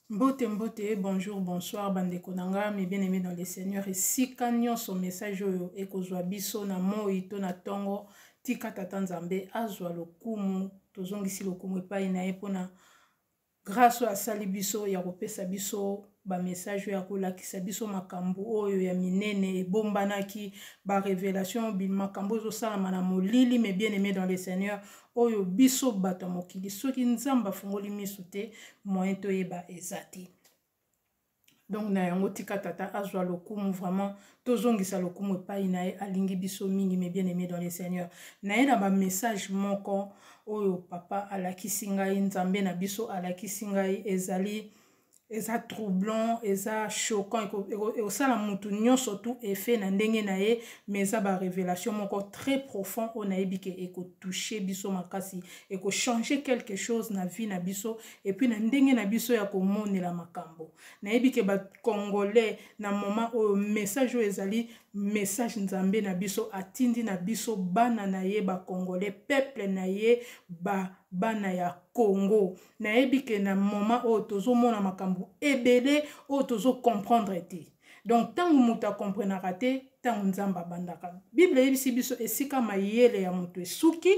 Mbote mbote, bonjour, bonsoir bandeko na nga, mes bien-aimés dans le Seigneur, esika nyonso message oyo ekozwa biso na moi to na tongo, tika tata Nzambe azwa lokumu, tozongisi lokumu epai na ye mpona grâce oyo asali biso ya kopesa biso ba message oyo ya kolakisa biso makambo oyo ya minene ebombanaki, ba révélation, makambo ezosalama na molili, mes bien-aimés dans le Seigneur, oyo biso bato ya mokili soki Nzambe afungoli misu te, moyen toyeba eza te. Donc na yango tika tata azwa lokumu, vraiment tozongisa lokumu epai na ye, alingi biso mingi, mes bien-aimés dans le Seigneur. Na ye na ba message moko oyo papa alakisi ngai, Nzambe na biso alakisi ngai, ezali eza troublant, eza choquant, ekosala mutu nyonso tu effet na ndenge na ye, mais eza ba révélation moko très profond oyo nayebi ke ekotouche biso makasi, ekochange quelque chose na vie na biso et puis na ndenge na biso ya komonela makambo. Nayebi ke bacongolais na moment oyo message oyo ezali message Nzambe na biso atindi na biso bana na ye bacongolais, peuple na ye, ba bana ya Congo. Nayebi ke na moment oyo tozomona makambo ebele oyo tozocomprendre te. Donc ntango moto akomprenaka te, ntango Nzambe abandaka, Bible eyebisi biso esika mayele ya moto esuki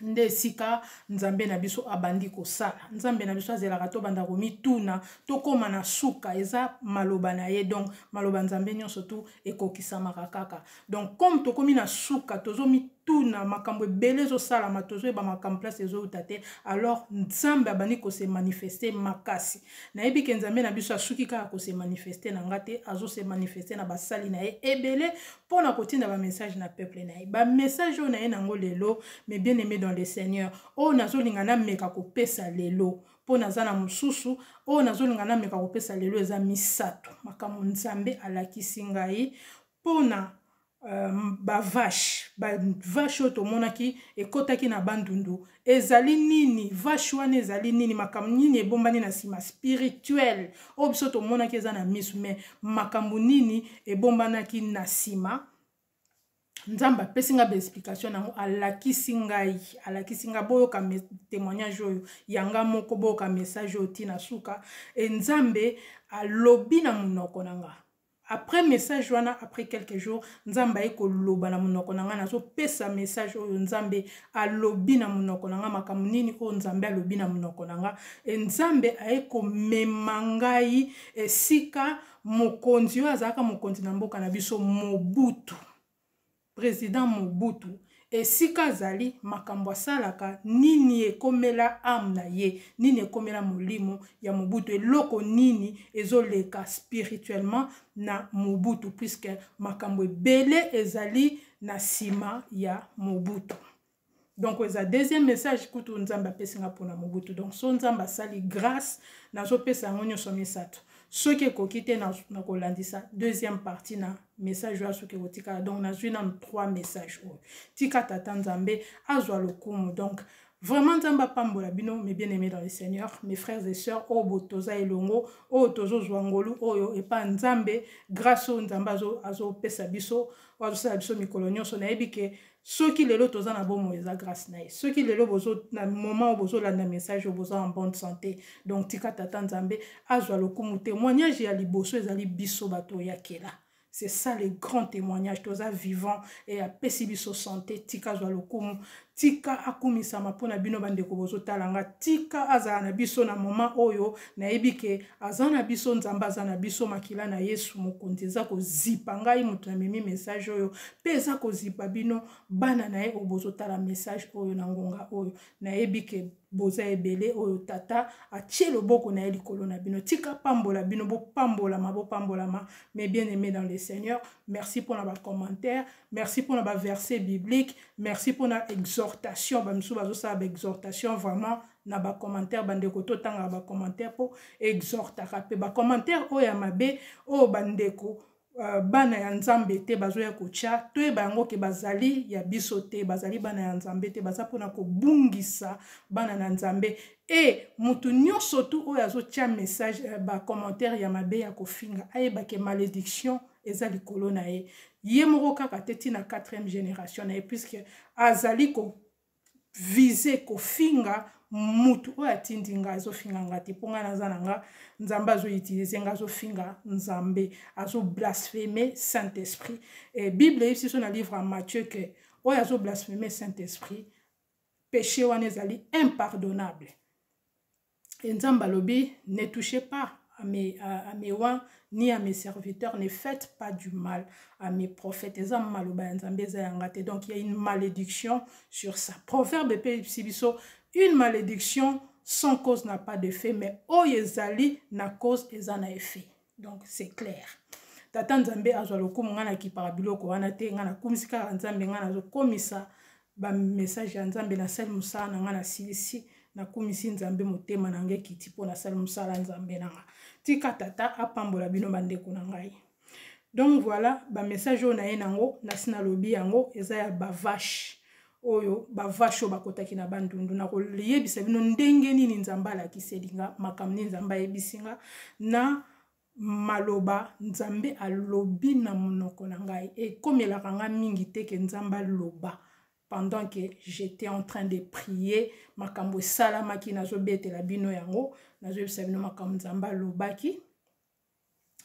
nde esika Nzambe na biso abandi kosala. Nzambe na biso azelaka tobanda komituna, tokóma na suka, eza maloba na ye. Donc maloba Nzambe nyonso tu ekokisamaka kaka. Donc comme tokomi na suka, tozomituna makambo ebele ezosalama, tozoyeba makambo place ezouta te, alors Nzambe abandi kose manifester makasi. Nayebi ke Nzambe na biso asuki kaka kose manifester na nga te, azose manifester na basali na ye ebele mpona kotinda bamessage na peuple na ye. Bamessage oyo na ye nango lelo, mes bien aimé dans le Seigneur, oyo nazolinga nameka kopesa lelo, mpo naza na mosusu oyo nazolinga nameka kopesa lelo, eza misato. Makambo Nzambe alakisi ngai mpona bavache, bavache oyo tomonaki ekɔtaki na Bandundu ezali nini? Vache wana ezali nini? Makambo nini ebombani na nsima spirituel oyo biso tomonaki eza na misu, mais makambo nini ebombanaki na nsima? Nzambe apesi ngai baexplication nango, alakisi ngai, alakisi ngai. Boyoka témoignage oyo yanga moko, boyoka message oyo ntina suka. E Nzambe alobi na monoko na nga après message wana, après quelques jours, Nzambe aye koloba na monoko na ngai. Nazopesa message oyo Nzambe alobi na monoko na ngai. Makambo nini oyo Nzambe alobi na monoko na ngai? E Nzambe aye komema ngai esika mokonzi oyo azalaka mokonzi na mboka na biso, Mobutu, président Mobutu, esika azali, makambo asalaka nini, ekomela âme na ye nini, ekomela molimo ya Mobutu eloko nini, ezoleka spirituellement na Mobutu, puisque makambo ebele ezali na nsima ya Mobutu. Donc eza deuxième message kutu Nzambe apesi nga mpona Mobutu. Donc so Nzambe asali grâce, nazopesa yango nyonso misato. Soki ekoki te, nakolandisa deuxième partie na message oyo soki ekotikala. Donc nazwi nanu trois message oyo. Tika tata Nzambe azwa lokumu. Donc vraiment Nzambe apambola bino, mes bien aimés dans le Seigneur, mes frères et sœurs oyo botoza elongo, oyo tozozwa ngolu oyo epa Nzambe, grâce oyo Nzambe azopesa biso, oyo azosala biso mikolo nyonso. Nayebi ke soki lelo toza na bomoi, eza grâce na ye. Soki lelo bozo na moment oyo bozolanda message oyo, boza en bonne santé. Donc tika tata Nzambe azwa lokumu. Témoignage ya liboso ezali biso bato oyakela. C'est ça le grand témoignage: toza vivant e apesi biso santé. Tika azwa lokumu, tika akumisama mpona bino bandeko bozotala nga. Tika azala na biso na moment oyo. Nayebi ke aza na biso, Nzambe aza na biso. Makila na Yesu mokonzi eza kozipa ngai moto namemi message oyo, mpe eza kozipa bino bana na ye oyo bozotala message oyo na ngonga oyo. Nayebi ke boza ebele oyo tata atie loboko na ye likolo na bino. Tika pambola bino, bopambolama, bopambolama, mes bien aimés dans le Seigneur. Merci mpona bacommentaire, merci mpona baverset biblique, merci mpona exhortation. Bamisusu bazosala baexhortation vraiment na bacommentaire. Bandeko, totangaka bacommentaire mpo exhortaka mpe bacommentaire oyo ya mabe oyo bandeko bana ya Nzambe te bazoya kotya, toyeba yango ke bazali ya biso te, bazali bana ya Nzambe te, baza mpona kobungisa bana na Nzambe. E motu nyonso tu oyo azotya message, bacommentaire ya mabe ya kofinga, ayeba ke malédiction eza likolo na ye, ye moko kaka te, ntina 4e génération na ye, puisque azali ko vise kofinga mutu oyo atindi nga. Azofinga nga te, mpo ngai naza na nga. Nzambe azoutiliser nga. Azofinga Nzambe, azoblasphème Saint Esprit. E Bible eyebisi biso na livre ya Matthieu ke oyo azoblasphème Saint Esprit, péché wana ezali impardonnable. E Nzambe alobi: "Ne touchez pas à mes oints ni à mes serviteurs, ne faites pas du mal à mes prophètes." Eza maloba ya Nzambe, eza yanga te. Donc il y a une malédiction sur ça. Proverbe mpe eyebisi biso: "Une malédiction sans cause n'a pas d'effet, mais oyo ezali na cause eza na effet." Donc c'est clair. Tata Nzambe azwa lokumu. Ngai nakipaka biloko wana te. Ngai nakumisi kaka Nzambe. Ngai nazokomisa bamessage ya Nzambe. Nasali mosala na ngai, nasilisi, nakumisi Nzambe, motema na ngai ekiti mpo nasali mosala Nzambe na nga. Tika Tata apambola bino, bandeko na ngai. Donc voilà, bamessage oyo na ye nango nasi nalobi yango, eza ya bavache oyo, bavache oyo bakotaki na Bandundu. Nakoyebisa bino ndenge nini Nzambe alakiseli nga makambo, nini Nzambe ayebisi nga na maloba Nzambe alobi na monoko na ngai. Ekomelaka nga mingi te ke Nzambe aloba pendant que j'étais en train de prier. Makambo esalamaki, nazobetela bino yango, nazoyebisa bino makambo Nzambe alobaki.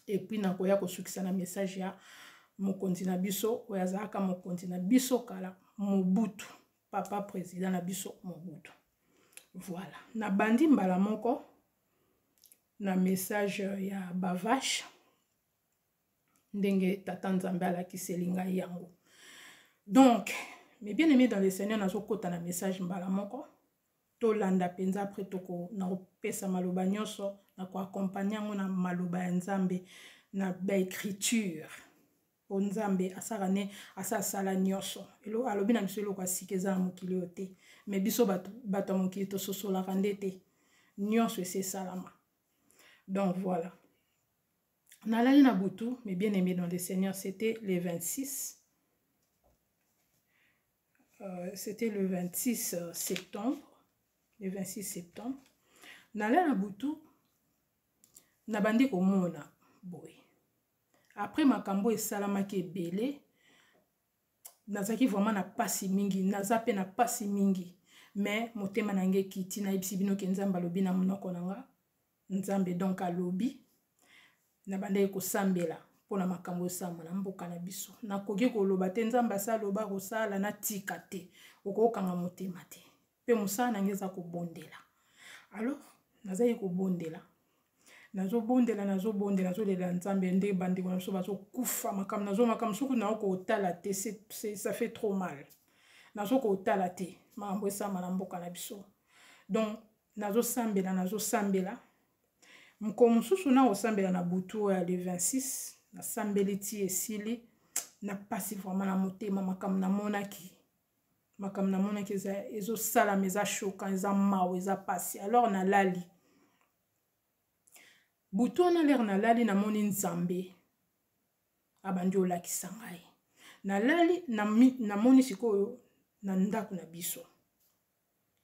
Et puis nakoya kosukisa na message ya mokonzi na biso oyo azalaka mokonzi na biso kala, Mobutu, papa président na biso Mobutu. Voilà, nabandi mbala moko na message ya bavache, ndenge Tata Nzambe alakiseli ngai yango. Donc, mes bien aimés dans le Seigneur, nazokɔta na message mbala moko. Tolanda mpenza. Après toko nakopesa maloba nyonso, nakoaccompagner yango na maloba ya Nzambe, na baécriture, po Nzambe asala ne asa asala nyonso. Alobi na biso eloko ya sika eza na mokili oyo te, me biso bato ya mokili tososolaka nde te. Nyonso esi esalama. Donc voilà, nalali na butu, mes bien aimés dans le Seigneur, c'était le 26, c'était le 26 septembre. Le 26 septembre, nalali na butu, nabandi komona boye. Après makambo esalamaki ebele, nazalaki vraiment na pasi mingi, naza mpe na pasi mingi, mais motema na ngai ekiti. Nayebisi bino ke Nzambe alobi na monoko na nga. Nzambe donc alobi, nabandaki kosambela mpona makambo esalama na mboka na biso. Nakoki koloba te. Nzambe asi aloba kosala, natika te, okokanga motema te. Mpe mosala na ngai eza kobondela. Alors nazali kobondela, nazobondela, nazobondela, nazolela Nzambe nde bandeko na biso bazokufa. Makambo nazo, makambo soki naokotala te, ça fait trop mal. Nazokotala te makambo esalama na mboka na biso. Donc nazosambela, nazosambela. Mokolo mosusu na kosambela na butu oyo ya le 26, nasambeli ti esili, na pasi vraiment na motema. Makambo namonaki, makambo namonaki ezosalama, eza choquant, eza mawa, eza pasi. Alors nalali butu wana. L'heure nalali, namoni Nzambe abandi olakisa ngai. Nalali, namoni sikoyo na ndako na biso,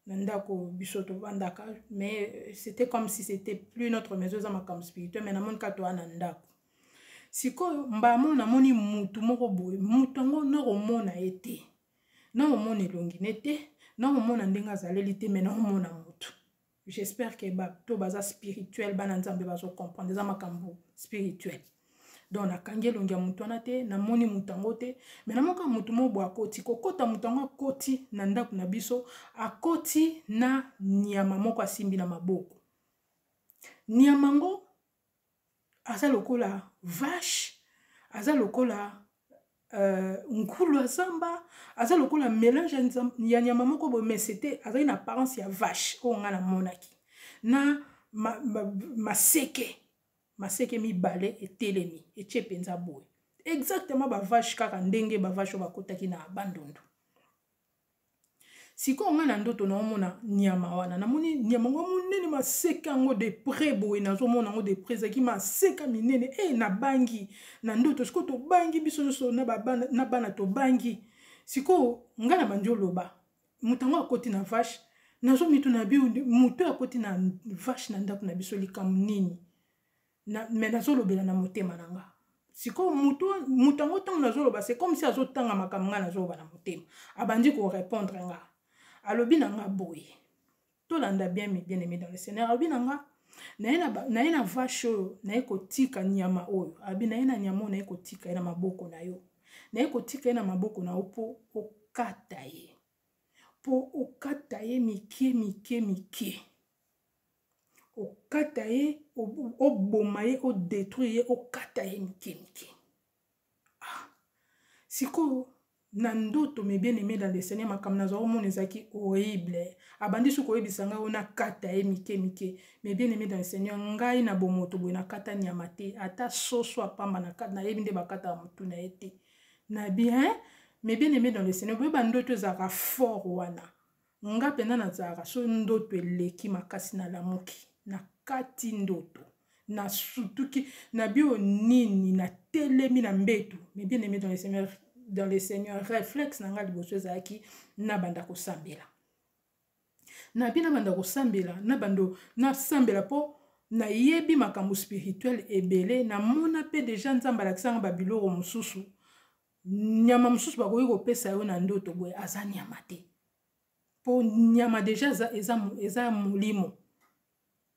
na ndako biso tovandaka, mais c'était comme si c'était plus notre maison. Eza makambo spirituel, mais namoni kaka toa na ndako. Sikoyo mbala namoni mutu moko boye. Mutu yango nakomona ye te, nakomona elongi ne te, nakomona ndenge azaleli te, mais nakomona mutu. J'espère ke bato baza spirituel, bana Nzambe bazocomprendre, eza makambo spirituel. Donc nakangi elongi ya motu wana te, namoni motu yango te, mais namoka motu moko boye akoti. Kokota motu yango, akoti na ndako na biso, akoti na nyama moko asimbi na maboko. Nyama yango aza lokola vache, aza lokola ngulu ya zamba, aza lokola mélange ya nyama moko boye, mais c'était, azali na apparence ya vache oyo ngai namonaki na maseke, maseke mibale etelemi, etie mpenza boye, exactement bavache, kaka ndenge bavache oyo bakotaki na Bandundu. Sikoyo ngai na ndoto naomona nyama wana, namoni nyama yango monene, maseke yango de près boye, nazomona yango de près, ezalaki maseka minene. E nabangi na ndoto. Sikoyo tobangi biso nyonso na bana, tobangi. Sikoyo ngai na bandi oloba moto yango akoti na vache. Nazomituna bi moto oyo akoti na vache na ndako na biso, likambo nini? Mais nazolobela na motema na nga. Sikoyo moto yango, ntango nazoloba, c'est comme si azotanga makambo ngai nazoloba na motema. Abandi korépondre nga. Alobi na nga boye, tolanda bien, mes bien aimé dans le Seigneur. Alobi na nga, naye na vache oyo, naye kotika nyama oyo. Alobi naye na nyama oyo, naye kotika ye na maboko na yo, naye kotika ye na maboko na yo mpo okata ye, mpo okata ye mike mike mike, okata ye, oboma ye, odétruire ye, okata ye mike mike. Ah, sikoyo na ndoto, mes bien aimé dans le Seigneur, makambo nazwa komona ezalaki horrible. Abandi soki koyebisa ngai oyo nakata ye mike mike. Mes bien aimé dans le Seigneur, ngai na bomoto boye nakata nyama te, ata soso apamba nayebi nde bakataka motu na ye te. Na bien, mes bien aimé dans le Seigneur, boyeba ndoto ezalaka fort wana. Nga mpenza nazalaka so ndoto eleki makasi, nalamuki na kati ndoto, nasutuki na bio nini, natelemi na mbetu. Mais bien aimé dans le Seigneur, réflexe na nga liboso ezalaki nabanda kosambela. Nabi nabanda kosambela, nabando nasambela mpo nayebi makambo spirituel ebele. Namona mpe déjà Nzambe alakisanga babiloko mosusu. Nyama mosusu bakoki kopesa yo na ndoto boye aza nyama te, mpo nyama déjà eza molimo,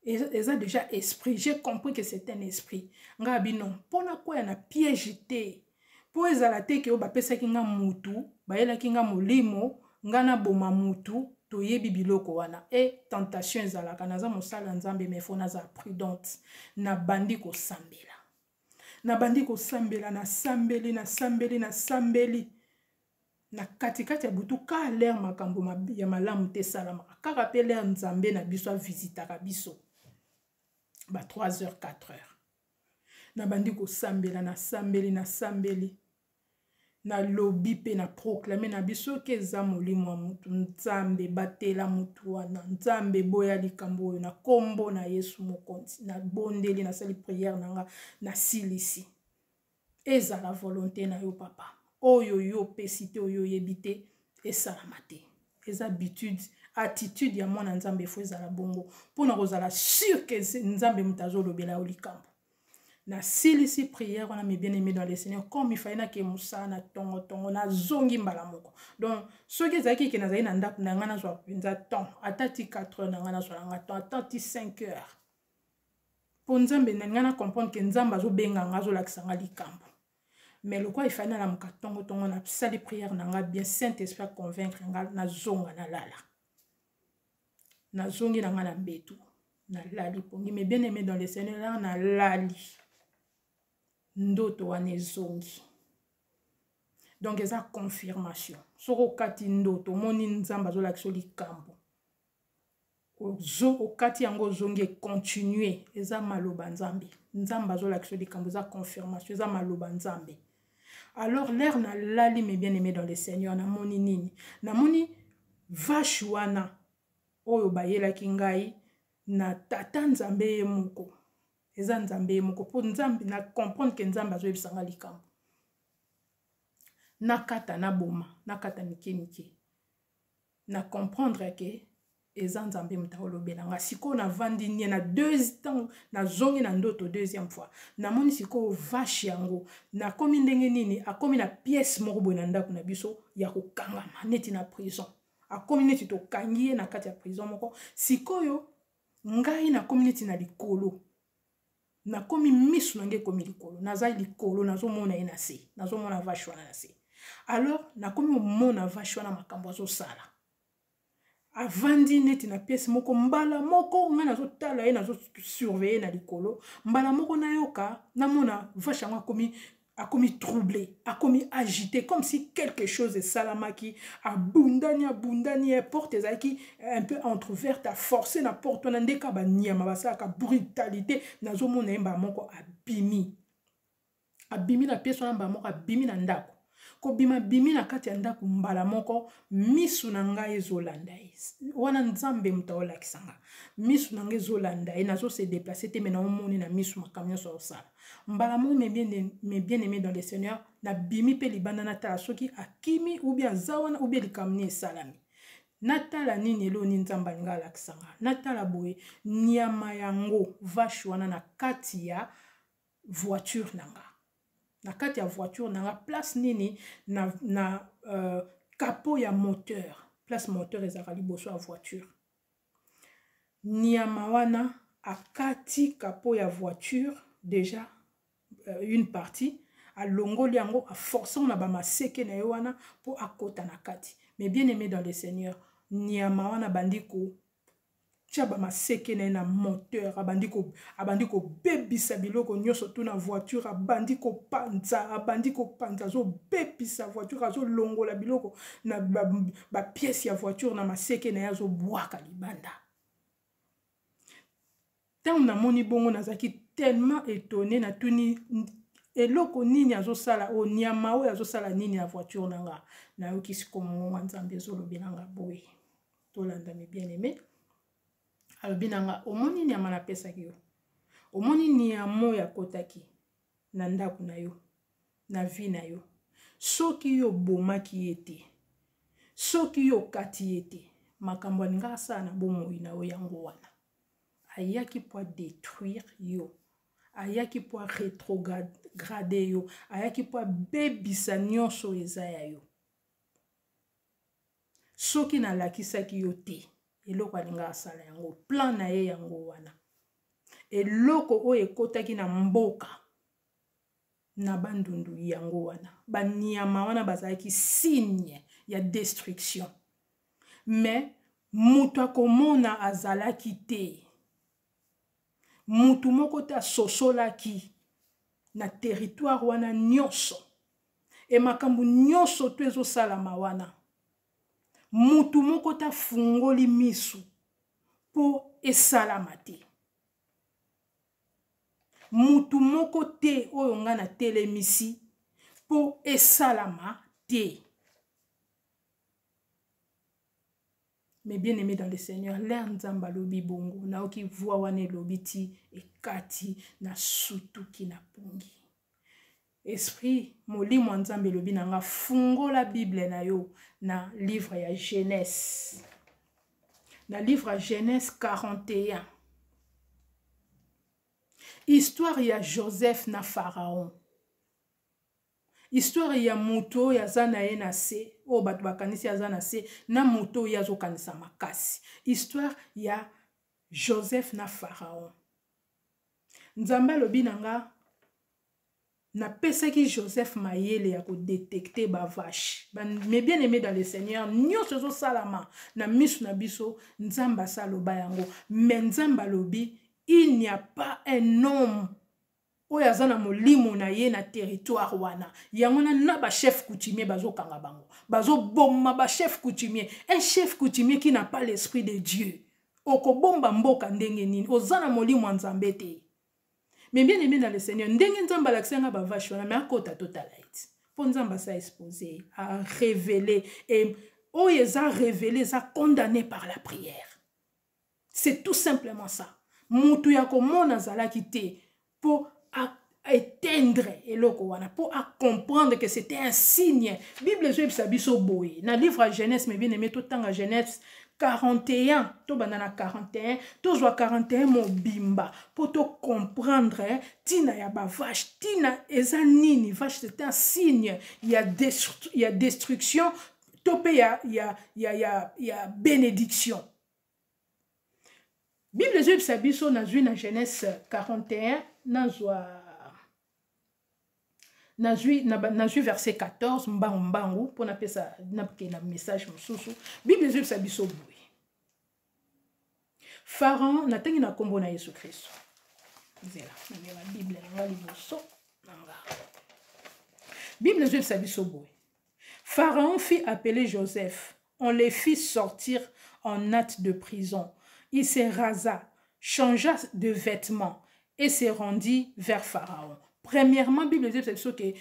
eza déjà esprit. J'ai compris que c'est un esprit. Ngai bino mpona kwea na piège te, mpo ezala te ke oyo bapesaki nga mutu, bayelaki nga molimo, nga naboma mutu. Toyebi biloko wana e tentation ezalaka. Naza mosala ya Nzambe, mais faut nazala prudente. Nabandi kosambela, nabandi kosambela, nasambeli, nasambeli, nasambeli na katikati ya butu. Ka l'heure makambo ya malamu te esalamaka kaka mpe l'heure Nzambe na biso avisitaka biso, ba 3 heures, 4 heures. Nabandi kosambela, nasambeli, nasambeli, nalobi mpe na proclame na biso soki eza molimo ya motu, Nzambe batela motu wana, Nzambe boya likambo oyo na nkombo na Yesu Mokonzi. Nabondeli, nasali prière na nga, nasilisi. Ezala volonté na yo, Papa. Oyo yo opesi te, oyo oyebi te, esalama te. Eza habitude, attitude ya mwana Nzambe efo ezala bongo mpona kozala sûr ke Nzambe moto azolobela yo likambo. Nasilisi prière wana, mes bien aimé dans le Seigneur, comme il fallait nake mosala na tongotongo, nazongi mbala moko. Donc soki ezalaki ke nazali na ndako na ngai, nazwa mpenza temps ata ti 4 heures na ngai, nazwa na ngai temps ata ti 5 heures, mpo Nzambe na ngai na comprendre ke Nzambe azobenga ngai, azolakisa ngai likambo. Mais lokola ifali nalamuka tongotongo, nasali prière na ngai bien, Saint Esprit convaincre ngai nazonga nalala. Nazongi na ngai na mbetu, nalali pongi. Mais bien aimé dans le Seigneur, la nalali, ndoto wana ezongi. Donc eza confirmation. Soki okati ndoto, omoni Nzambe azolakisa likambo, okati yango, ozongi, econtinue, eza maloba Nzambe. Nzambe azolakisa likambo, eza confirmation, eza maloba Nzambe. Alors l'heure nalali, mes bien aimé dans le Seigneur, namoni nini? Namoni vache wana oyo bayelaki ngai na tata Nzambe ye moko. Eza Nzambe ye moko, mpo Nzambe na comprendre ke Nzambe azoyebisa nga likambo, nakata, naboma, nakata mike mike. Na comprendre ke eza Nzambe moto akolobela nga. Sikoyo navandi nie na deux ntango nazongi na ndoto deuxième fois, namoni sikoyo vache yango nakomi ndenge nini, akomi na pièce moko boye na ndako na biso ya kokangama neti na prison. Akomi neti tokangi ye na kati ya prison moko. Sikoyo ngai nakomi neti na likolo, nakomi misu na ngai ekomi likolo, naza likolo, nazomona ye na se, nazomona vache wana na se. Alors nakomi komona vache wana, makambo azosala, avandi neti na pièce moko. Mbala moko ngai nazotala ye, nazosurveille na likolo. Mbala moko nayoka, namona vache yango akomi troublé, akomi agité, comme si quelque chose esalamaki. Abundani, abundani ye. Porte ezalaki un peu entrouverte, aforce na porte wana nde ka banyama basalaka brutalité. Nazomona ye, mbala moko abimi, abimi na pièce wana, mbala moko abimi na ndako. Kobima, bimi na kati ya ndako mbala moko. Misu na ngai ezolanda ye wana. Nzambe moto aolakisa nga, misu na ngai ezolanda ye, nazose déplace te, mais naomoni na misu makambo nyonso aosala. Mbala moko, mes bien aimé dans le Seigneur, nabimi mpe libanda, natala soki akimi ou bien aza wana ou bien likambo nini esalami. Natala nini, eloni Nzambe alinga alakisa nga. Natala boye, nyama yango, vache wana, na kati ya voiture na nga, na kati ya voiture na nga. Place nini? Na capot ya moteur. Place moteur ezalaka liboso ya voiture. Nyama wana akati capot ya voiture deja euh, une partie alongoli yango aforce na bamaseke na ye wana mpo akota na kati. Mais bien aimé dans le Seigneur, nyama wana abandi kotia bamaseke na ye na moteur, abandi kobebisa biloko nyonso tu na voiture, abandi kopanza, abandi kopanza, azobebisa voiture, azolongola biloko na bapièce ba ya voiture na maseke na ye, azobwaka libanda. Ntango namoni bongo, nazalaki tellement étonné, natuni eloko nini azosala oyo, nyama oyo azosala nini na voiture na nga. Nayoki siko mongongo ya Nzambe ezolobela nga boye. Tolanda, mes bien aimé. Alobi na nga: omoni nyama napesaki yo? Omoni nyama oyo akotaki na ndako na yo, na vie na yo? Soki yo obomaki ye te, soki yo okati ye te, makambo alingaka asala na bomoi na yo yango wana. Ayaki mpo adétruire yo, ayaki mpo arétrograder yo, ayaki mpo abebisa nyonso eza ya yo. Soki nalakisaki yo te eloko alingaka asala yango, plan na ye yango wana. Eloko oyo ekotaki na mboka na Bandundu yango wana. Banyama wana bazalaki signe ya destruction, mais moto akomona azalaki te. Motu moko te asosolaki na territoire wana nyonso e makambo nyonso to ezosalama wana. Motu moko te afungoli misu mpo esalama te. Mutu moko te oyo nga natelemisi mpo esalama te. Mais bien aimé dans le Seigneur, l'air Nzambe alobi bongo, nayoki voix wana elobi ti ekati, nasutuki na pongi. Esprit, molimo ya Nzambe elobi na nga: fungola Bible na yo na livre ya Genèse, na livre ya Genèse 41, histoire ya Joseph na Pharaon, histoire ya moto oyo aza na ye na se, oyo bato bakanisi aza na se, na moto oyo azokanisa makasi, histoire ya Joseph na Pharaon. Nzambe alobi na nga: napesaki Joseph mayele ya kodétecter bavache. Mais bien aimé dans le Seigneur, nyonso ezosalama na miso na biso, Nzambe asa aloba yango. Mais Nzambe alobi: il n'y a pas un homme oyo aza na molimo na ye na territoire wana. Yango wana na bachef coutumier bazokanga bango, bazoboma bachef coutumier. Un chef coutumier qui n'a pas l'esprit de Dieu, okobomba mboka ndenge nini? Oza na molimo ya Nzambe te. Mais bien aimé dans le Seigneur, ndenge Nzambe alakisi nga bavache wana, mais akota totala ete mpo Nzambe asa exposé, arévélé, e oyo eza révélé eza condamné par la prière. C'est tout simplement ça. Mutu ya komona azalaki te mpo éteindre eloko wana, mpo acomprendre que c'était un signe. Bible ezoyebisa biso boye na livre ya Genèse. Mais bien aimé, totanga Genèse 41, tobanda na 41, tozwa 41 mobimba mpo tocomprendre ntina ya bavache, ntina eza nini. Vache, c'est un signe ya destruction to mpe ya bénédiction. Bible ezoyebisa biso, nazwi na Genèse 41, nazwi verset 14 mbangu mbangu mpo napesa, nakende na message mosusu. Bible ezoyebisa biso boye: Pharaon, natangi na nkombo na Yesu Kristo. Nzela namema Bible na nga liboso na nga. Bible ezoyebisa biso boye: Pharaon fit appeler Joseph, on le fit sortir en hâte de prison. Il se rasa, changea de vêtements et se rendit vers Pharaon. Premièrement, Bible ezoyebisa biso ke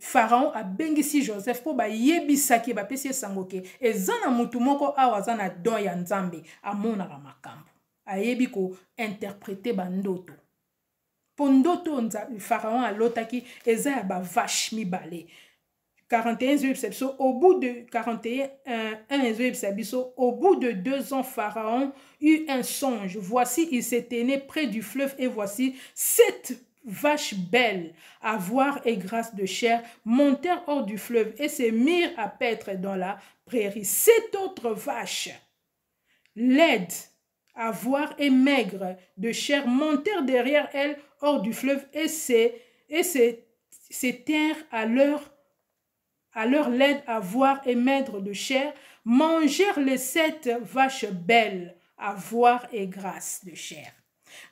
Pharaon abengisi Joseph mpo bayebisaki, bapesi ye sango ke eza na motu moko awa aza na don ya Nzambe, amonaka makambo, ayebi kointerpréter bandoto. Mpo ndoto Pharaon alotaki eza ya bavache mibale. 41 ezoyebisa biso, au bout de 41 1 ezoyebisa biso: au bout de 2 ans, Pharaon eut un songe. Voici, il se tenait près du fleuve et voici sept vaches belles à voir et grâce de chair montèrent hors du fleuve et se mirent à paître dans la prairie. Sept autres vaches, laides à voir et maigres de chair, montèrent derrière elles hors du fleuve et se, et se, tinrent à leur à leur laide à voir et maigre de chair, mangèrent les sept vaches belles à voir et grâce de chair.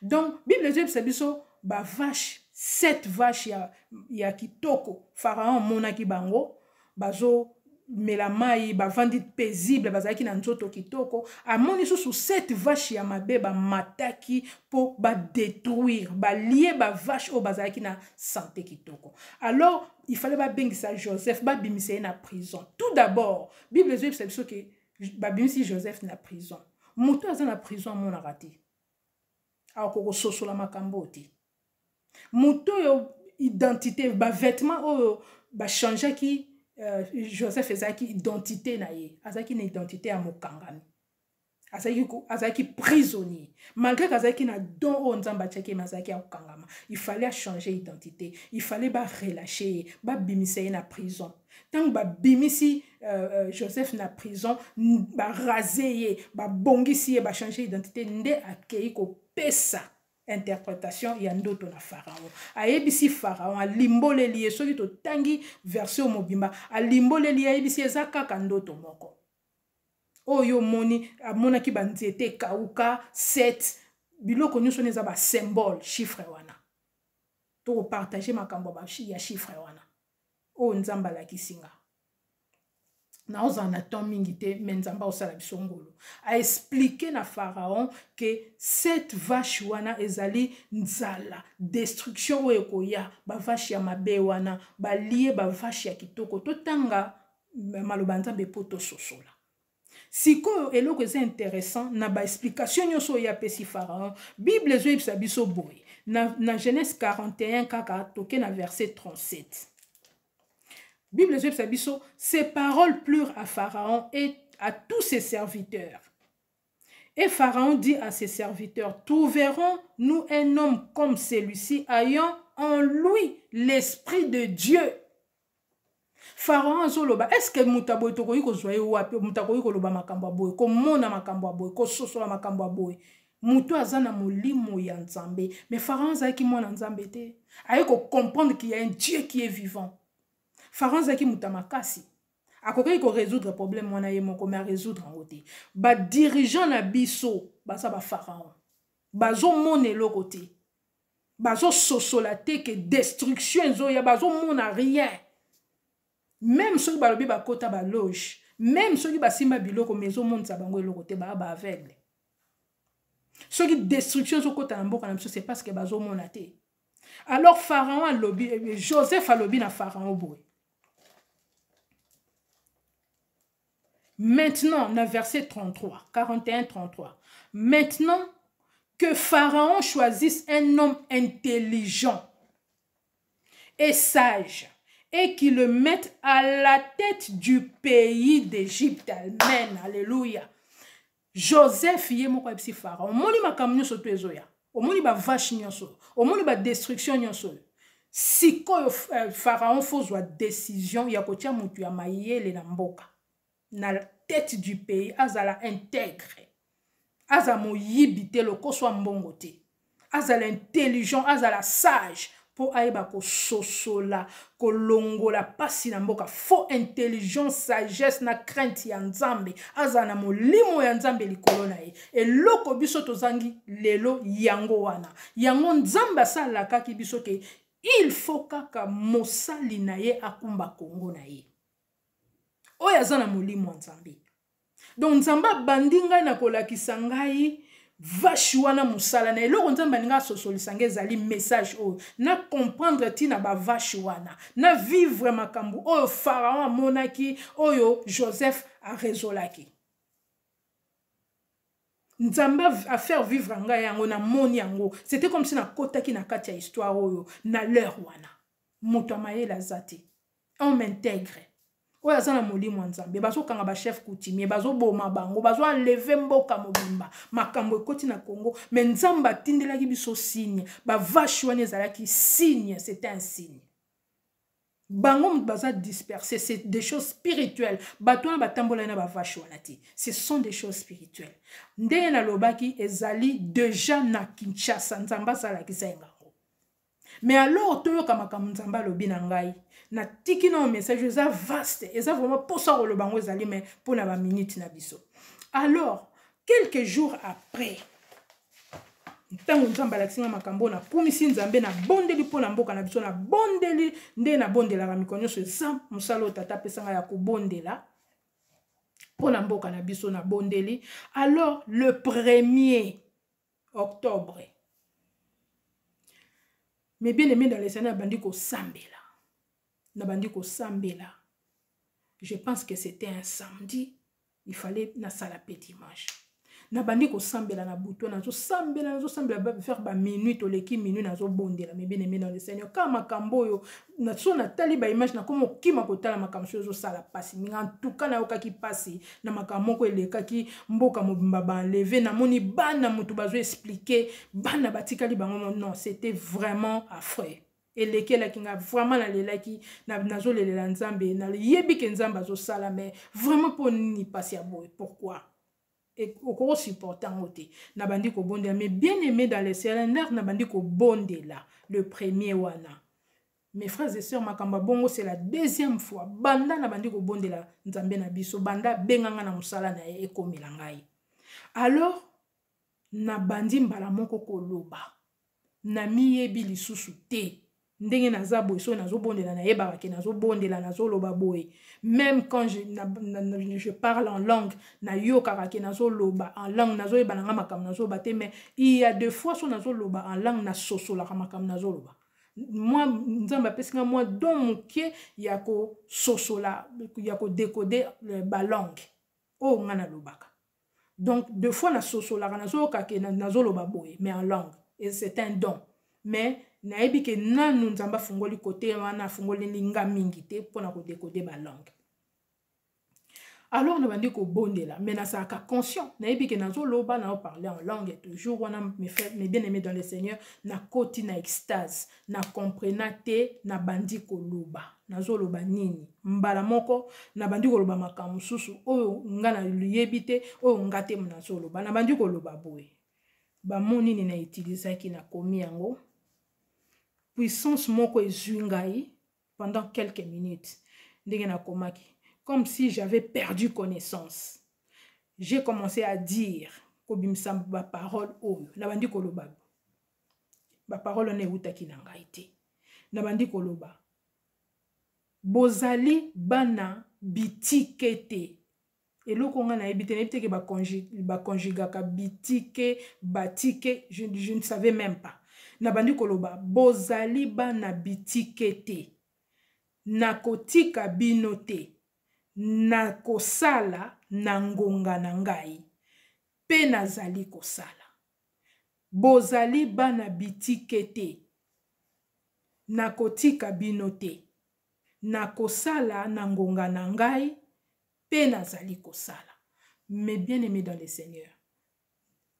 Donc, Bible ezoyebisa biso ba vache, sept vaches ya, ya kitoko. Pharaon amonaki bango bazo mela mai, bavandi paisible, bazalaki na nzoto kitoko. Amoni susu sept vaches ya mabe bamataki mpo badétruire, balie ba vache oyo bazalaki na santé kitoko. Alors il fallait babengisa Joseph, babimisa ye na prison. Tout d'abord, Bible ezoyebisa biso ke babimisi Joseph na prison. Moto aza na prison amonaka te, akoki kososola makambo te. Moto oyo identité, bavêtement oyo bachangeaki Joseph ezalaki identité na ye, azalaki na identité ya mokangami, azalaki prisonnier. Malgré azalaki na don oyo Nzambe atiaki ye, azalaki ya kokangama. Il fallait achanger identité, il fallait barelâche ye, babimisa ye na prison. Ntango babimisi Joseph na prison, baraser ye, babongisi ye, bachange identité, nde akei kopesa interprétation ya ndoto na Pharaon. Ayebisi Pharaon, alimboleli ye. Soki totangi version mobimba, alimboleli ye, ayebisi eza kaka ndoto moko oyo omoni. Amonaki banzete ekauka 7, biloko nyonso wana eza basymbole, chiffre wana. Tokopartage makambo ya chiffre wana oyo Nzambe alakisi nga. Naozala na temps mingi te, me Nzambe aosala biso ngolu. Aexpliquer na Pharaon ke sept vache wana ezali nzala, destruction oyo ekoya. Bavache ya mabe wana balie bavache ya kitoko. Totanga maloba Nzambe mpo tososola. Sikoyo eloko eza intéressant na baexplication nyonso oyo apesi Pharaon, Bible ezoyebisa biso boye na Genèse 41 kaka, toke na verset 37. Bible ezoyebisa biso: ces paroles plurent à Pharaon et à tous ses serviteurs. Et Pharaon dit à ses serviteurs: trouverons-nous un homme comme celui-ci, ayant en lui l'esprit de Dieu? Pharaon azoloba: est ce que moto ya boye tokoki kozwa ye wapi? Moto akoki koloba makambo ya boye, komona makambo ya boye, kososola makambo ya boye, moto aza na molimo ya Nzambe. Mais Pharaon azalaki mwana Nzambe te. Aye kocomprendre qu'il y a un Dieu qui est vivant. Pharaon azalaki moto ya makasi, akokaki korésoudre problème wana ye moko, mais arésoudre yango te. Badirigeant na biso baza bapharaon, bazomona eloko te, bazososola te ke destruction ezoya. Bazomona rien. Même soki balobi bakota baloge, même soki basimba biloko, mais ezomonisa bango eloko te, baa baaveugle. Soki destruction ezokota na mboka na biso, c'est parce que bazomona te. Alors Pharaon alobi, Joseph alobi na Pharaon boye maintenant na verset 33, 41 33: maintenant que Pharaon choisisse un homme intelligent et sage et qu'il le mette à la tête du pays d'Égypte. Amen. Alléluia. Joseph ye moko ayebisi Pharaon: omoni makambo nyonso to ezoya, omoni bavache nyonso, omoni badestruction nyonso oyo. Sikoyo Pharaon, fozwa décision ya kotia motu ya mayele na mboka, na tête du pays. Azala intègre, azala moyibi te, lokoso ya mbongo te, azala intelligent, azala sage, mpo ayeba kososola, kolongola mpasi na mboka. Fo intelligence, sagesse na crainte ya Nzambe, azala na molimo ya Nzambe likolo na ye. Eloko biso tozangi lelo yango wana. Yango Nzambe asalakaki biso ke il faut kaka mosali na ye akumba Kongo na ye oyo aza na molimo ya Nzambe. Donc Nzambe abandi ngai na kolakisa ngai vache wana, mosala na eloko Nzambe alingi asosolisa ngai ezali message oyo na comprendre ntina bavache wana, na vivre makambo oyo Pharaon amonaki, oyo Joseph arezolaki. Nzambe afaire vivre ngai yango, namoni yango. C'était comme si nakotaki na kati ya histoire oyo na l'heure wana. Moto ya mayele aza te, homme intègre. Oyo aza na molimo ya Nzambe. Bazokanga bachef coutumier, bazoboma bango, bazoenleve mboka mobimba. Makambo ekoti na Congo, mais Nzambe atindelaki biso signe. Bavache wana ezalaki signe, c'était un signe. Bango moto baza disperse, c'est des choses spirituelles. Bato wana batambolaki na bavache wana te, ce sont des choses spirituelles. Ndenge nalobaki, ezali déjà na Kinshasa, Nzambe asalakisa ye ngango. Mais alors toyoka makambo Nzambe alobi na ngai. Natiki na message eza vaste, eza vraiment mposa koloba yango ezali, mais mpona baminute na biso. Alors quelques jours après, ntango Nzambe alakisi nga makambo oyo, nakumisi Nzambe, nabondeli mpo na mboka na biso, nabondeli nde nabondelaka mikolo nyonso. Eza mosala oyo Tata apesa ngai ya kobondela mpo na mboka na biso, nabondeli. Alors le 1er octobre, mes bien aimé dans le Seigneur, nabandi kosambela, nabandi kosambela. Je pense que c'était un samedi, il fallait nasala mpe dimanche. Nabandi kosambela na butu, nazosambela, nazosambela vers baminuit, toleki minuit, nazobondela. Mes bien aimé dans le Seigneur, kaka makambo oyo. So natali baimage, nakoma okima kotala makambo so ezosala mpasi mingi. En tout cas nayokaki mpasi na makambo moko elekaki mboka mobimba, baenleve. Namoni bana moto bazoexpliquer, bana batikali bango. Non, c'était vraiment affreux, elekelaki nga vraiment. Nalelaki, nazolelela Nzambe. Nayebi ke Nzambe azosala, mais vraiment, mpo nini mpasi ya boye? Pourquoi okokosupporte yango te? Nabandi kobondela, mais bien aimé dans le Seigneur, nabandi kobondela le premier wana. Mes frères et sœurs, makambo ya bongo, c'est la deuxième fois banda nabandi kobondela Nzambe na biso, banda abenganga na mosala na ye, ekomela ngai. Alors nabandi mbala moko koloba, namiyebi lisusu te ndenge naza boye. Soki nazobondela, nayebaka ke nazobondela, nazoloba boye. Même quand je parle en langue, nayokaka ke nazoloba en langue, nazoyeba na nga makambo nazoloba te. Mais il y a deux fois, so nazoloba en langue, nasosolaka makambo nazoloba. Mwa Nzambe apesi nga mwa don moke ya kososola, ya kodécoder balangue oyo nga nalobaka. Donc deux fois nasosolaka, nazoyoka ke nazoloba boye, mais en langue, et c'est un don. Mais nayebi ke nanu Nzambe afungoli kote wana, afungoleli nga mingi te mpona kodécoder balangue. Alors nabandi kobondela, mais nazalaka conscient, nayebi ke nazoloba, naoparle en langue toujours wana. Mes frères, mes bien aimés dans le Seigneur, nakoti na extase, nakomprena te. Nabandi koloba, nazoloba nini? Mbala moko nabandi koloba makambo mosusu oyo nga nayebi te, oyo nga te nazoloba. Nabandi koloba boye, bamo nini na utilisaki, nakomi yango. Puissance moko ezwi ngai pendant quelques minutes. Ndenge nakomaki, comme si j'avais perdu connaissance, j'ai commencé à dire, kobimisa baparole oyo nabandi koloba. Baparole wana eutaki na ngai te. Nabandi koloba: "Bozali bana bitike te." Eloko nga nayebi te, nayebi te ke baconjugaka bitike, batike, je ne savais même pas. Nabandi koloba: "Bozali bana bitike te, nakotika bino te, nakosala na ngonga na ngai mpe nazali kosala. Bozali bana bitike te, nakotika bino te, nakosala na ngonga na ngai mpe nazali kosala." Mais bien aimé dans le Seigneur,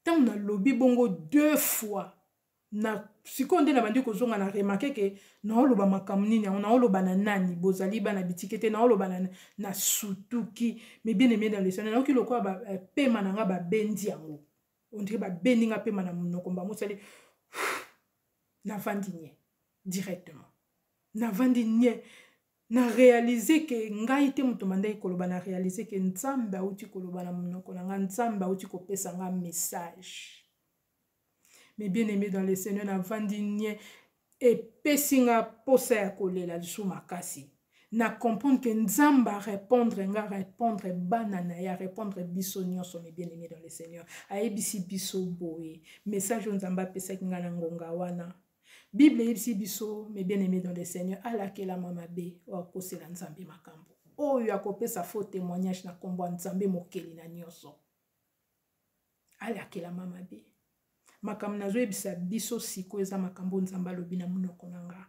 ntango nalobi bongo deux fois, na sikoyo nde nabandi kozonga, na remarquer ke naoloba makambo nini yango, naoloba na nani? "Bozali bana bitike te", naoloba na sutuki. Mais bien aimé dans le Seigneur, nayoki lokola pema na nga babendi yango, on dirait babendi nga pema na monoko. Bamosali, navandi nye directement, navandi nye. Na réalise ke ngai te moto bandaki koloba, na réalise ke Nzambe auti koloba na monoko na nga, Nzambe auti kopesa nga message. Mais bien aimé dans le Seigneur, navandi nye, epesi nga posa ya kolela lisusu makasi. Na comprendre ke Nzambe arépondre nga, répondre bana na ye, arépondre biso nyonso. Mais bien aimé dans le Seigneur, ayebisi biso boye, message oyo Nzambe apesaki nga na ngonga wana. Bible eyebisi biso, mes bien aimé dans le Seigneur, alakelama mabe oyo akosela Nzambe makambo, oyo akopesa faux témoignage na nkombo ya Nzambe mokeli na nyonso, alakelama mabe. Makambo nazoyebisa biso sikoyo eza makambo Nzambe alobi na monoko na nga.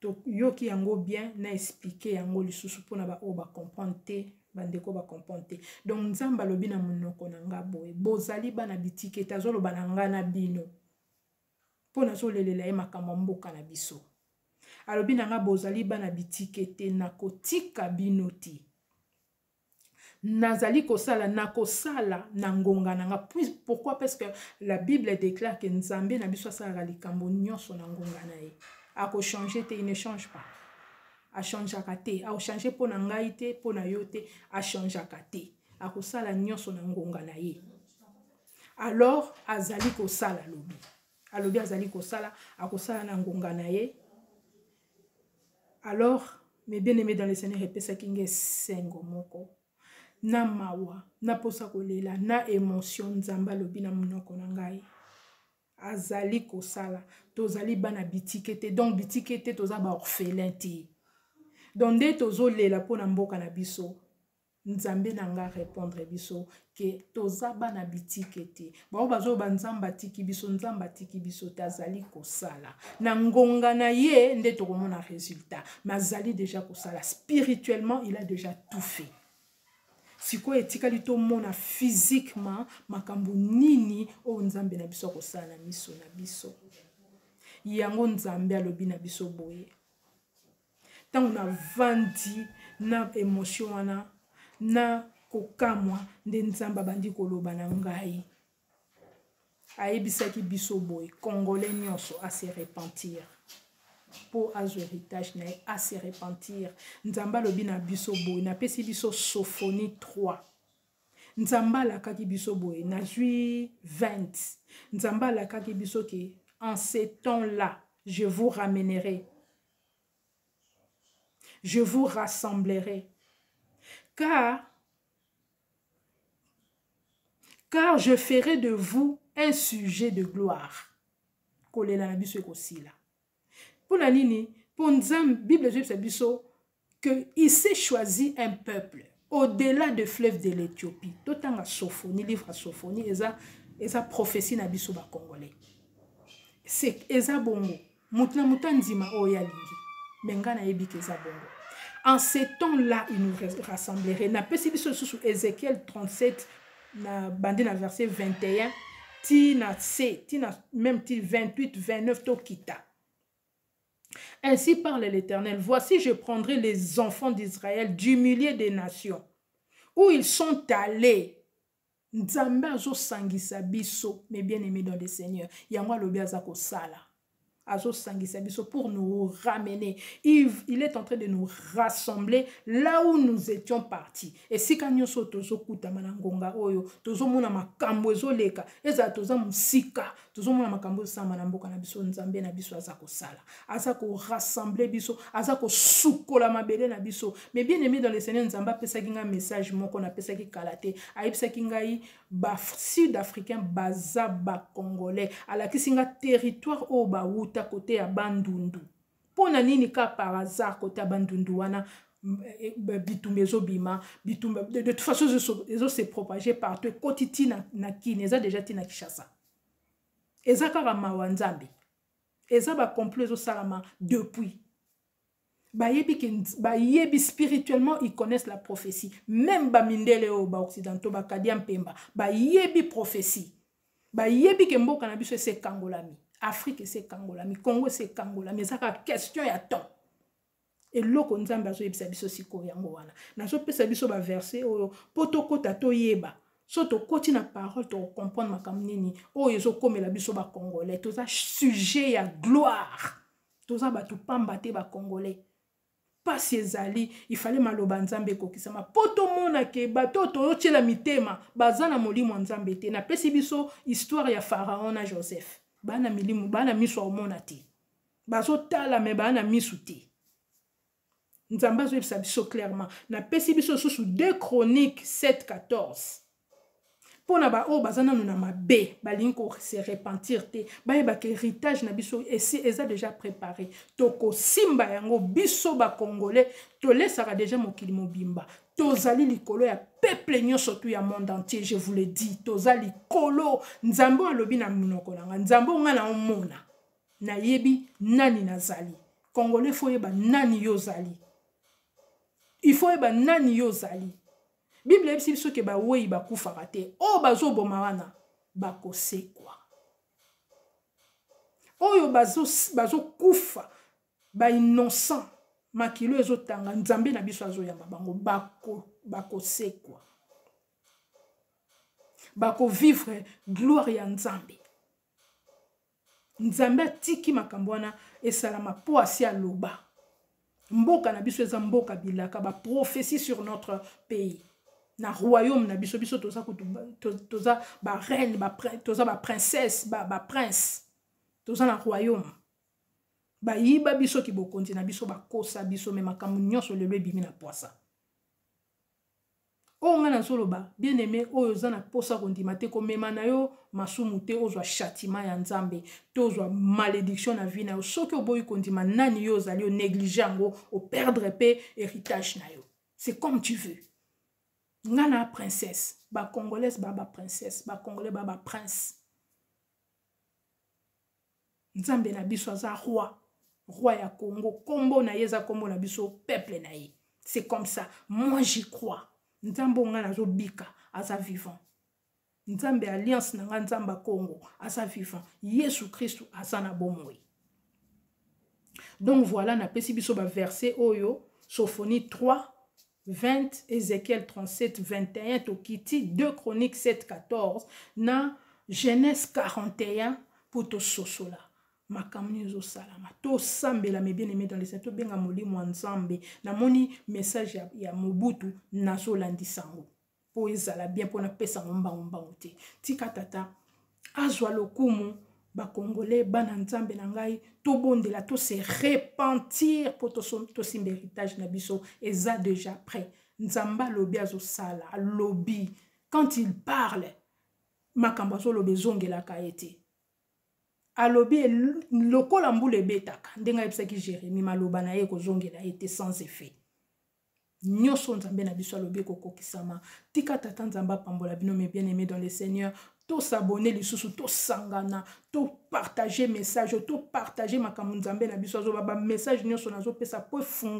Toyoki yango bien, na expliquer yango lisusu mpona baoyo bacomprendre te, bandeko bacomprendre te. Donc Nzambe alobi na monoko na nga boye, bozali bana bitike te, azoloba na nga na bino mpo nazolelela ye makambo ya mboka na biso. Alobi na nga bozali bana bitike te, nakotika bino te. Nazali kosala, nakosala na ngonga na nga. Puis, pourquoi? Parce que la Bible déclare que Nzambe na biso asalaka likambo nyonso na ngonga na ye. Akochange te, il ne change pas. Achangeaka te, akochange mpo na ngai te, mpo na yo te, achangeaka te. Akosala nyonso na ngonga na ye. Alors, azali kosala lobi. Alobi azali kosala, akosala na ngonga na ye. Alors, mes bien-aimés dans le Seigneur, epesaki ngai esengo moko na mawa, na posa kolela, na émotion. Nzambe alobi na monoko na ngai, azali kosala. Tozali bana bitike te, donc bitike te, toza ba orphelin te. Donc nde tozolela mpo na mboka na biso, Nzambe na nga répondre biso ke toza bana bitike te. Bao bazoba Nzambe atiki biso, Nzambe atiki biso te, azali kosala na ngonga na ye nde tokomona résultat. Mais azali déjà kosala spirituellement, il a déjà tout fait. Sikoyo etikali tomona physiquement makambo nini oyo Nzambe na biso akosala na miso na biso. Yango Nzambe alobi na biso boye. Ntango navandi na émotion wana na kokamwa, nde Nzambe abandi koloba na ngai. Ayebisaki biso boye, Congolais nyonso a se repentir mpo azwa héritage na ye, a se repentir. Nzambe alobi na biso boye, napesi biso Sophonie 3. Nzambe alakaki biso boye, nazwi 20. Nzambe alakaki biso ke en ce temps-là, je vous ramènerai, je vous rassemblerai, car je ferai de vous un sujet de gloire. Kolela na biso ekosila. Mpona nini? Mpo Nzambe, Bible ezoyebisa biso que il s'est choisi un peuple au-delà de fleuve de l'Éthiopie. Totanga Sophonie, livre ya Sophonie, eza prophétie na biso ba Congolais. C'est eza bongo. Mutu na mutu andima oyo alingi. Mais nga nayebi ke eza bongo. En ce temps-là, il nous rassemblerait. Napesi biso lisusu Ézéchiel 37 na bandi na verset 21 ti na C, ti na même ti 28, 29 tokita. Ainsi parle l'Éternel, voici je prendrai les enfants d'Israël du milieu des nations, où ils sont allés. Nzambe azosangisa biso, mes bien-aimés dans le Seigneur. Yango alobi aza kosala. Azosangisa biso pour nous ramener. Il est en train de nous rassembler là où nous étions partis. Esika nyonso tozokutama na ngonga oyo, tozomona makambo ezoleka, ezala toza mosika, tozomona makambo ezosama na mboka na biso. Nzambe na biso aza kosala, aza korassembler biso, aza kosukola mabele na biso. Mais bien aimé dans le Seigneur, Nzambe apesaki ngai message moko, napesaki kala te. Ayebisaki ngai ba sud-africain baza ba Congolais. Alakisi nga territoire oyo bawuta kote ya Bandundu. Mpo na nini ka par hasard kote ya Bandundu wana bitumba ezobima? Bitumba de toute façon ezo se propager partout, ekoti ti na Kini, eza déjà ti na Kinshasa. Eza kaka mawa Nzambe, eza bacomplot ezosalama depuis. Bayebi ke bayebi spirituellement, ils connaissent la prophétie. Même bamindele oyo baoccidentaux, bakadia mpemba, bayebi prophétie, bayebi ke mboka na biso ese ekangolami, Afrique ese ekangolami, Congo ese ekangolami. Eza kaka question ya temps. Eloko Nzambe azoyebisa biso sikoyo yango wana, nazopesa biso baverset oyo mpo tokɔta toyeba. So tokɔti na parole, tokocomprendre makambo nini oyo ezokomela biso Bacongolais. Toza sujet ya gloire, toza bato pamba te Bacongolais. Pasi ezali, ifale maloba Nzambe ekokisama mpo tomona ke bato oyo toyotiela mitema baza na molimo ya Nzambe te. Napesi biso histoire ya Pharaon na Joseph. Baa na milimu, baa na miso ya omona te, bazotala me baa na misu te. Nzambe azoyebisa biso clairement. Napesi biso lisusu 2 Chronique 7 14 mpo na baoyo baza nanu na mabe, balingi kose repentir te, bayebaka héritage na biso esi eza déjà préparé, tokosimba yango. Biso Bacongolais tolesaka déjà mokili mobimba, tozali likolo ya peuple nyonso tu ya monde entier. Je vous le dis, toza likolo. Nzambe oyo alobi na monoko na nga, Nzambe oyo nga na omona, nayebi nani nazali. Congolais, faut oyeba nani yo ozali. Il faut oyeba nani yo ozali. Bible eyebisi biso ke bawei bakufaka te. Oyo bazoboma wana bakosekwa. Oyo bazokufa, bazo bainnocent, makilo ezotanga, Nzambe na biso azoyamba bango, bakosekwa, bakovivre gloire ya Nzambe. Nzambe atiki makambo wana esalama mpo asi aloba. Mboka na biso eza mboka bilaka, baprophétie sur notre pays na royaume na biso. Biso toza kutu, toza bareine, toza baprincesse, baprince, toza na royaume. Bayiba biso kibokonzi na biso, bakosa biso, me makambo nyonso lelo ebimi na poisa. Oyo ngai nazoloba, bien aimé, oyo oza na mposa kondima te, komema na yo masumu te, ozwa châtiment ya Nzambe to ozwa malédiction na vie na yo. Soki oboyi kondima nani yo ozali, onéglige yango, operdre mpe héritage na yo. C'est comme tu veux. Nga na princesse, bacongolaise ba baprincesse, bacongolais ba baprince. Nzambe na biso aza roi, roi ya Congo. Nkombo na ye eza nkombo na biso, peuple na ye. C'est comme ça, moi j'y crois. Nzambe oyo ngai nazobika aza vivant. Nzambe alliance na ngai, Nzambe ya Congo, aza vivant. Yesu Kristu aza na bomoi. Donc voilà, napesi biso baverset oyo: Sophonie 3 20, Ézéchiel 37 21, tokiti 2 Chronique 7 14 na Genèse 41, mpo tososola makambo nini ezosalama. Tosambela, mes bien aimé dans le Seigneur, tobenga molimo ya Nzambe. Namoni message ya Mobutu, nazolandisa yango mpo ezala bien, mpo napesa yango mbangu mbangu te. Tika Tata azwa lokumu. Bakongolais, bana Nzambe na ngai, tobondela, tose repentir mpo tosimba héritage na biso. Eza déjà prêt. Nzambe alobi, azosala. Alobi, quand il parle, makambo azoloba ezongelaka ye te. Alobi lokola mbula ebetaka, ndenge ayebisaki Jérémie, maloba na ye ekozongela ye te sans effet. Nyonso Nzambe na biso alobi ekokokisama. Tika Tata Nzambe apambola bino, mes bien aimé dans le Seigneur. Tosabone lisusu, tosangana, topartage message, topartage makambo Nzambe na biso azoba, bamessage nyonso nazopesa mpo efungola.